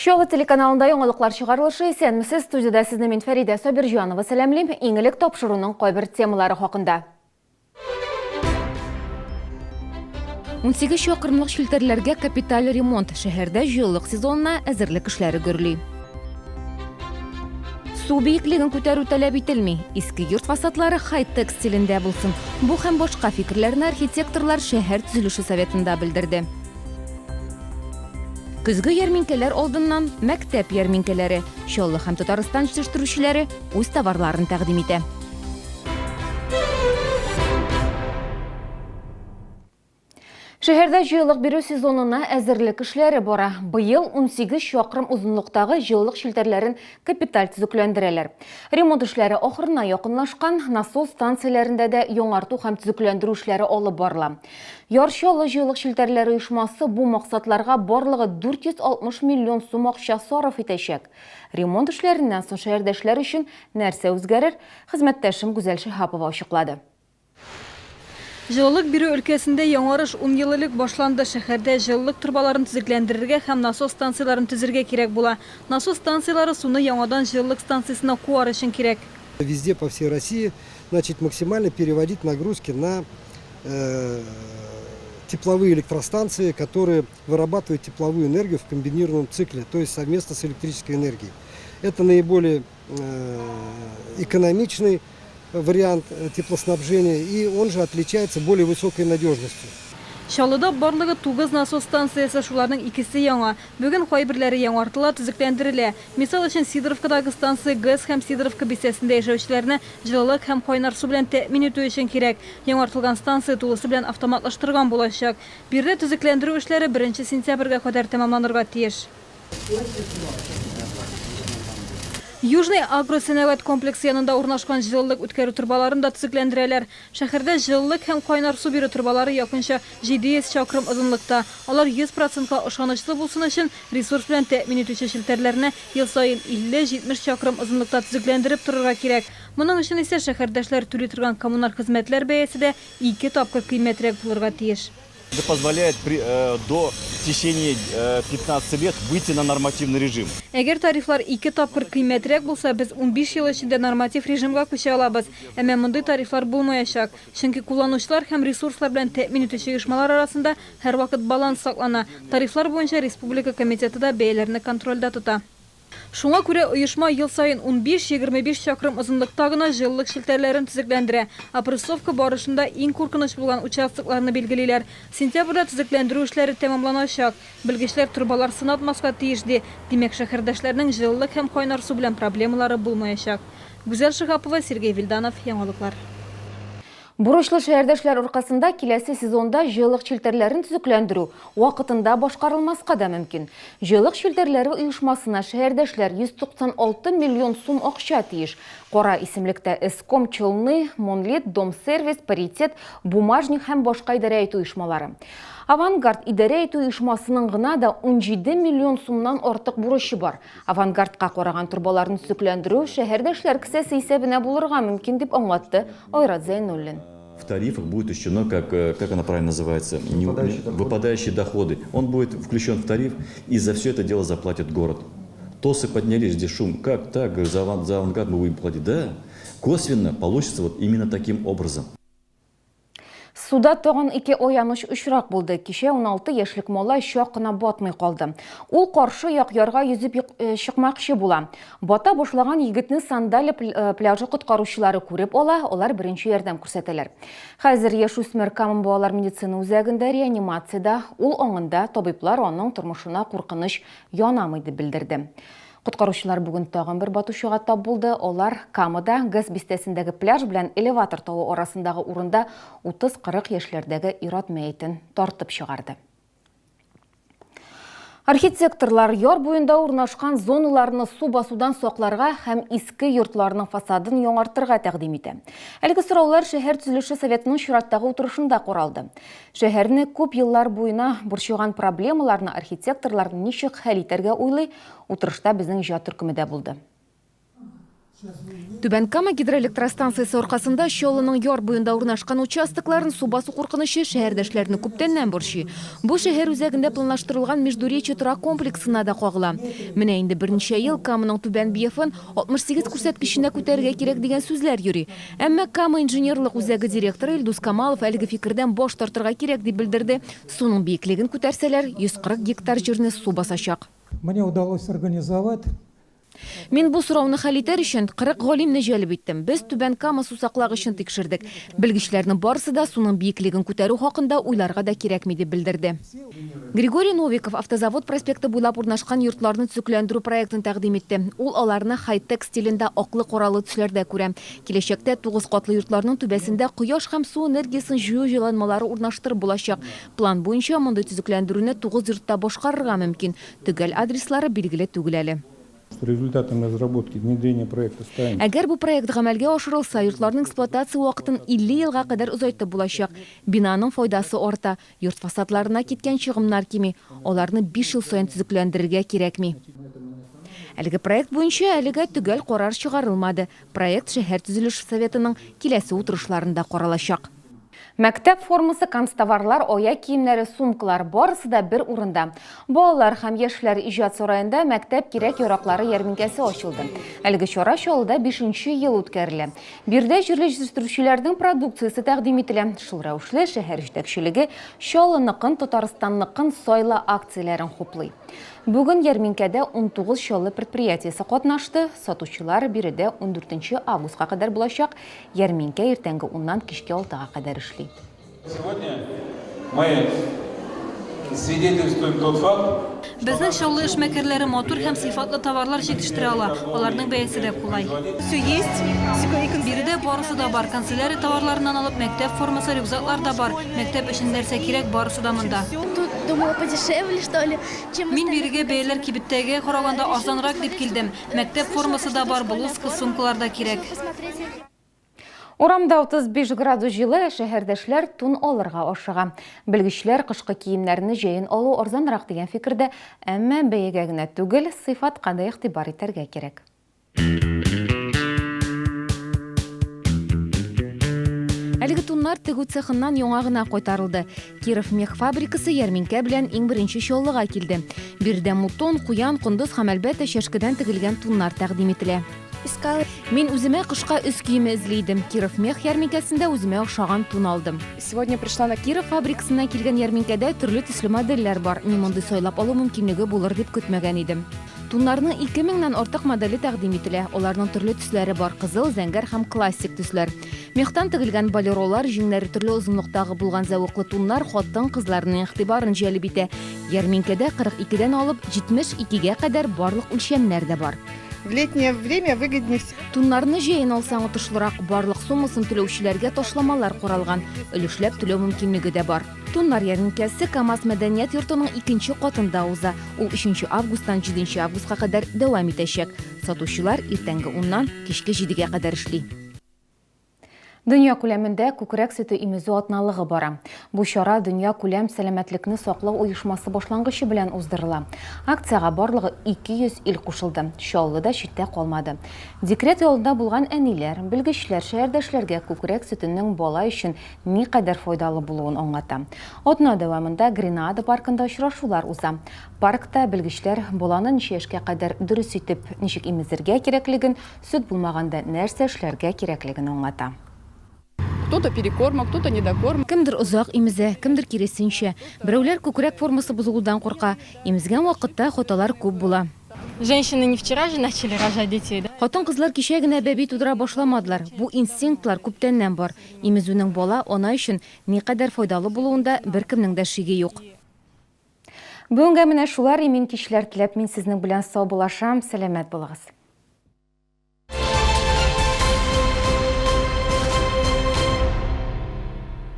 Чаллы телеканалында яңалыклар чыгарылышы. Исәнмесез, студиядә сезне мин Фәридә Сабирҗанова сәламлим. Иң элек тапшыруның кайбер темалары хакында. 18 чакрымлык челтәрләргә капиталь ремонт, шәһәрдә җылылык сезонына әзерлек эшләре гөрли. Су биеклеген күтәрү таләп ителми. Иске йорт фасадлары хай-тек стилендә булсын. Бу һәм башка фикерләрне архитекторлар шәһәр төзелеше советында белдерде. Көзге ярминкәләр алдыннан мәктәп ярминкәләре. Чаллы һәм Татарстан җитештерүчеләре үз товарларын тәкъдим итә. Шәһәрдә җылылык бирү сезонына әзерлек эшләре бара. Быел 18 чакрым озынлыктагы җылылык челтәрләрен капиталь төзекләндерәләр. Ремонт эшләре ахырына якынлашкан, насос станцияләрендә дә яңарту һәм төзекләндерү эшләре алып барыла. Яр Чаллы җылылык челтәрләре оешмасы бу максатларга барлыгы 460 миллион сум акча сарыф итәчәк. Ремонт эшләреннән соң шәһәрдәшләр өчен нәрсә үзгәрер, Хезмәттәшем Гүзәл Шиһапова ачыклады. Җылылык бирү өлкәсендә яңарыш ун ел элек башланды. Шәһәрдә җылылык торбаларын төзекләндерергә һәм насос станцияләрен төзергә кирәк була. Насос станцияләре суны яңадан җылылык станциясенә куар өчен кирәк. Везде по всей России начать максимально переводить нагрузки на тепловые электростанции, которые вырабатывают тепловую энергию в комбинированном цикле, то есть совместно с электрической энергией. Это наиболее экономичный вариант теплоснабжения, и он же отличается более высокой надежностью. Чаллыда барлыгы тугыз насос станциясе, шуларның икесе яңа. Бүген кайберләре яңартыла, төзекләндерелә. Мисал өчен, Сидоровкадагы станция ГЭС һәм Сидоровка бистәсендә яшәүчеләрне җылылык һәм кайнар су белән тәэмин итү өчен кирәк. Яңартылган станция тулысы белән автоматлаштырган булачак. Биредә төзекләндерү эшләре беренче сентябрьгә кадәр тәмамланырга тиеш. Южный агросәнәгать комплексы янында урнашкан җылылык үткәрү торбаларын да төзекләндерәләр. Шәһәрдә җылылык һәм кайнар су бирү торбалары якынча 700 чакрым озынлыкта. Алар 100 процентка ышанычлы булсын өчен, ресурс белән тәэмин итүче челтәрләрне ел саен 50-70 чакрым озынлыкта төзекләндереп торырга кирәк. Моның өчен исә шәһәрдәшләр түли торган коммуналь хезмәтләр бәясе дә ике тапкыр кыйммәтрәк булырга тиеш. Это позволяет при, до в течение 15 лет выйти на нормативный режим. Әгәр тарифлар ике тапкыр кыйммәтрәк булса, без унбиш ел эчендә норматив режимга күчә алабыз. Әмма мондый тарифлар булмаячак. Чөнки кулланучылар һәм ресурслар белән тәэмин итүче оешмалар арасында һәрвакыт баланс саклана. Тарифлар буенча республика комитеты да бәяләрне контрольдә тота. Шуңа күрә оешма ел саен унбиш-егерме биш чакрым озынлыкта гына җылылык челтәрләрен төзекләндерә. Опрессовка барышында иң куркыныч булган участокларны билгелиләр. Сентябрьдә төзекләндерү эшләре тәмамланачак. Белгечләр торбалар сынатмаска тиеш, ди. Димәк, шәһәрдәшләрнең җылылык һәм кайнар су белән проблемалары булмаячак. Гүзәл Шиһапова, Сергей Вильданов, Яңалыклар. Бурычлы шәһәрдәшләр аркасында киләсе сезонда җылылык челтәрләрен төзекләндерү вакытында башкарылмаска да мөмкин. Җылылык челтәрләре оешмасына шәһәрдәшләр 196 миллион сум акча тиеш. Кара исемлектә Эском Челны, Монлит, Домсервис, Паритет, Бумажник һәм башка идарә итү оешмалары. Авангард идарә итү оешмасының гына да 17 миллион сумнан артык бурычы бар. Авангардка караган торбаларны төзекләндерү шәһәрдәшләр кесәсе исәбенә булырга мөмкин, дип аңлатты Айрат Зәйнуллин. В тарифах будет учтено, как, э, как она правильно называется, выпадающие доходы. выпадающие доходы. Он будет включен в тариф, и за все это дело заплатит город. ТОСы поднялись, здесь шум. Как так, за, за авангард мы будем платить? Да, косвенно получится вот именно таким образом. Суда тагын ике аяныч очрак булды. Кичә 16 яшьлек малай чак кына батмый калды. Ул каршы як ярга йөзеп э, чыкмакчы була. Бата башлаган егетне Сандалия э, пляжы коткаручылары күреп ала, алар беренче ярдәм күрсәтәләр. Хәзер яшүсмер Кама балалар медицина үзәгендә реанимациядә, ул аңында, табиблар аның тормышына куркыныч янамый дип белдерде. Коткаручылар бүген тагын бер батучыга тап булды. Алар Камада, ГЭС бистәсендәге пляж белән элеватор тавы арасындагы урында 30-40 яшьләрдәге ир-ат мәетен тартып чыгарды. Архитекторлар яр буенда урнашкан зоналарны су басудан сакларга һәм иске йортларның фасадын яңартырга тәкъдим итә. Әлеге сораулар шәһәр төзелеше советының чираттагы утырышында каралды. Шәһәрне күп еллар буена борчыган проблемаларны архитекторлар ничек хәл итәргә уйлый, утырышта безнең иҗат төркеме дә булды. Түбән Кама гидроэлектростанциясе аркасында Чаллының яр буенда урнашкан участокларын су басу куркынычы шәһәрдәшләрне күптәннән борчый. Бу шәһәр үзәгендә планлаштырылган Междуречье торак комплексына да кагыла. Менә инде берничә ел Каманың түбән биефын 68 күрсәткеченә күтәрергә кирәк дигән сүзләр йөри. Әмма Кама инженерлык үзәге директоры Илдус Камалов әлеге фикердән баш тартырга кирәк дип белдерде. Суның биеклеген күтәрсәләр, 140 гектар җирне су басачак. Мне удалось организовать Мин бу сорауны хәл итәр өчен 40 галимне җәлеп иттем. Без Түбән Кама сусаклагычын тикшердек. Белгечләрнең барысы да суның биеклеген күтәрү хакында уйларга да кирәкми дип белдерде. Григорий Новиков Автозавод проспекты буйлап урнашкан йортларны төзекләндерү проектын тәкъдим итте. Ул аларны хай-тек стилендә аклы-каралы төсләрдә күрә. Киләчәктә тугыз катлы йортларның түбәсендә кояш һәм су энергиясен җыю җайланмалары урнаштырып булачак. План буенча, мондый төзекләндерүне тугыз йортта башкарырга мөмкин. Төгәл адреслары билгеле түгел әле. Результатом разработки, внедрения проекта станет. Әгәр бу проект гамәлгә ашырылса, йортларның эксплуатация вакытын 50 елга кадәр озайтып булачак. Бинаның файдасы арта, йорт фасадларына киткән чыгымнар кими, аларны биш ел саен төзекләндерергә кирәкми. Әлеге проект буенча әлегә төгәл карар чыгарылмады. Проект шәһәр төзелеш советының киләсе утырышларында каралачак. Мәктәп формасы, канцтоварлар, аяк киемнәре, сумкалар, барысы да бер урында. Балалар һәм яшьләр иҗат сараенда мәктәп кирәк-яраклары ярминкәсе ачылды. Әлеге чара Чаллыда бишенче ел үткәрелә. Биредә җирле җитештерүчеләрнең продукциясе тәкъдим ителә. Шул рәвешле шәһәр җитәкчелеге Чаллыныкын, Татарстанныкын сайла акцияләрен хуплый. Бүген ярминкәдә 19 Чаллы предприятиесе катнашты. Сатучылар биредә ундүртенче августка кадәр булачак. Ярминкә иртәнге уннан кичке алтыга кадәр эшли. Сегодня мы свидетельствуем тот факт, Безнең Чаллы эшмәкәрләре матур һәм сыйфатлы товарлар җитештерә ала, аларның бәясе дә кулай. Все есть. Биредә барысы да бар, канцелярия товарларыннан алып, мәктәп формасы, рюкзаклар да бар. Мәктәп өчен нәрсә кирәк, барысы да монда. Тут думала подешевле, что ли, чем Мин бирегә бәяләр кибеттәгегә караганда арзанрак дип килдем. Мәктәп формасы да бар, блузка, сумкалар да кирәк. Урамда 35 градус җылы, ә шәһәрдәшләр тун алырга ашыга. Белгечләр кышкы киемнәрне җәен алу арзанрак дигән фикердә, әмма бәягә генә түгел, сыйфатка да игътибар итәргә кирәк. Әлеге туннар тегү цехыннан яңа гына кайтарылды. Киров мех фабрикасы ярминкә белән иң беренче Чаллыга килде. Биредә мутон, куян, кондыз һәм, әлбәттә, чәшкедән тегелгән туннар тәкъдим ителә. Искала. Мин үземә кышка өс киеме эзли идем. Киров мех ярминкәсендә үземә охшаган тун алдым. Сегодня пришла на Киров фабрикасыннан килгән ярминкәдә төрле төсле модельләр бар. Мин мондый сайлап алу мөмкинлеге булыр дип көтмәгән идем. Туннарның 2000 нән артык моделе тәкъдим ителә. Аларның төрле төсләре бар, кызыл, зәңгәр һәм классик төсләр. Мехтан тегелгән болеролар, җиңнәре төрле озынлыктагы булган зәвыклы туннар хатын-кызларның игътибарын җәлеп итә. Ярминкәдә 42 дән алып 72 гә кадәр барлык үлчәмнәр дә бар. В летнее время выгоднее всего. Туннарны җәен алсаң отышлырак, барлык суммасын түләүчеләргә ташламалар каралган, өлешләп түләү мөмкинлеге дә бар. Туннар ярминкәсе КАМАЗ мәдәният йортының икенче катында уза. Ул өченче августтан җиденче августка кадәр дәвам итәчәк. Сатучылар иртәнге уннан кичке җидегә кадәр эшли. Дөнья күләмендә күкрәк сөте имезү атналыгы бара. Бу чара Дөньякүләм сәламәтлекне саклау оешмасы башлангычы белән уздырыла. Акциягә барлыгы 200 ил кушылды. Чаллы да читтә калмады. Декрет ялында булган әниләр, белгечләр шәһәрдәшләргә күкрәк сөтенең бала өчен никадәр файдалы булуын аңлата. Атна дәвамында Гренада паркында очрашулар уза. Паркта белгечләр баланы ничә яшькә кадәр дөрес итеп ничек имезергә кирәклеген, сөт булмаганда нәрсә эшләргә кирәклеген аңлата. Кто-то перекорма, кто-то недокорма. Кемдер озак имезә, кемдер киресенчә. Берәүләр күкрәк формасы бозылудан курка. Имезгән вакытта хаталар күп була. Женщины не вчера же начали рожать детей, да? Хатын-кызлар кичә генә бәби тудыра башламадылар. Бу инстинктлар күптәннән бар. Имезүнең бала, ана өчен никадәр файдалы булуында беркемнең дә шиге юк. Бүгенгә менә шулар, имин кичләр теләп мин сезнең белән саубуллашам, сәламәт булыгыз.